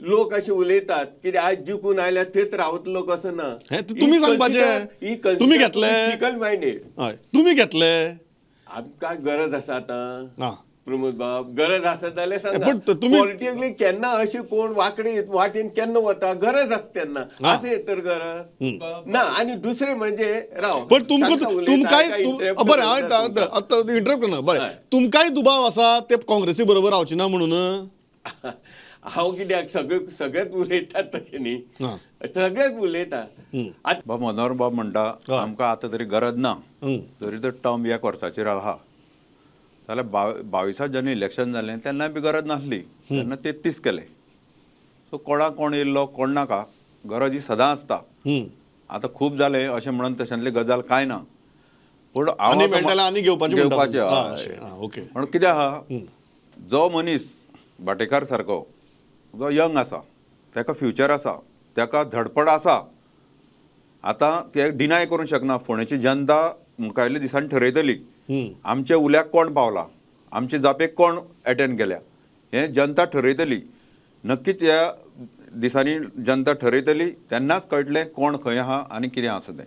लोक अशे उलयतात कित्याक आज जिखून आयल्यार थंयच रावतलो कसो ना. हें तुमी सांगपाचें. तुमी घेतले. Fickle minded. हय, तुमी घेतले. आमकां गरज आसा आतां. आं. प्रमोद बाब, गरज आसा जाल्यार सांगा. पण तुमी- पॉलिटिकली केन्ना अशी कोण वांकडी वाटेन केन्ना वता, गरज आसा तेन्ना. आं. अशें तर गरज ना. आनी दुसरें म्हणजे राव, पण तुमकां सांगता उलयता, तुमकांय काय interrupt बरें, करता हांवें तुमकां. आतां इंटरप्ट करना, बरें. हय. तुमकांय दुबाव आसा ते काँग्रेसी बरोबर रावचे ना म्हणून? हांव कित्याक, सगळे सगळेच उलयतात तशें न्ही. आं. सगळेच उलयता आतां. बाब मनोहर बाब म्हणटा, हय. आमकां आतां तरी गरज ना. हम्म. तरी तर टर्म एक वर्साचेर आहा जाल्यार 22 जेन्ना इलेक्शन जालें तेन्ना बी गरज नासली, तेन्ना 33 केले. सो कोणाक कोण येयल्लो कोण नाका, गरज ही सदां आसता. हम्म. आतां खूब जालें अशें म्हणून तशेंतली गजाल कांय ना, पूण हांव आनी आतां मेळटलें आनी घेवपाचें म्हणटा घेवपाचें, तुमी. आं, हय. अशें, आं, ओके. पूण कितें आहा, जो मनीस भाटेकार सारको जो यंग आसा, ताका फ्युचर आसा, ताका धडपड आसा. आतां ते डिनाय करूंक शकना. फोंडेची जनता मुखावयल्या दिसांनी ठरयतली आमच्या उल्याक कोण पावला, आमचे जापेक कोण एटेंड केल्या, हें जनता ठरयतली. नक्कीच ह्या दिसांनी जनता ठरयतली, तेन्नाच कळटलें कोण खंय आहा आनी कितें आसा तें.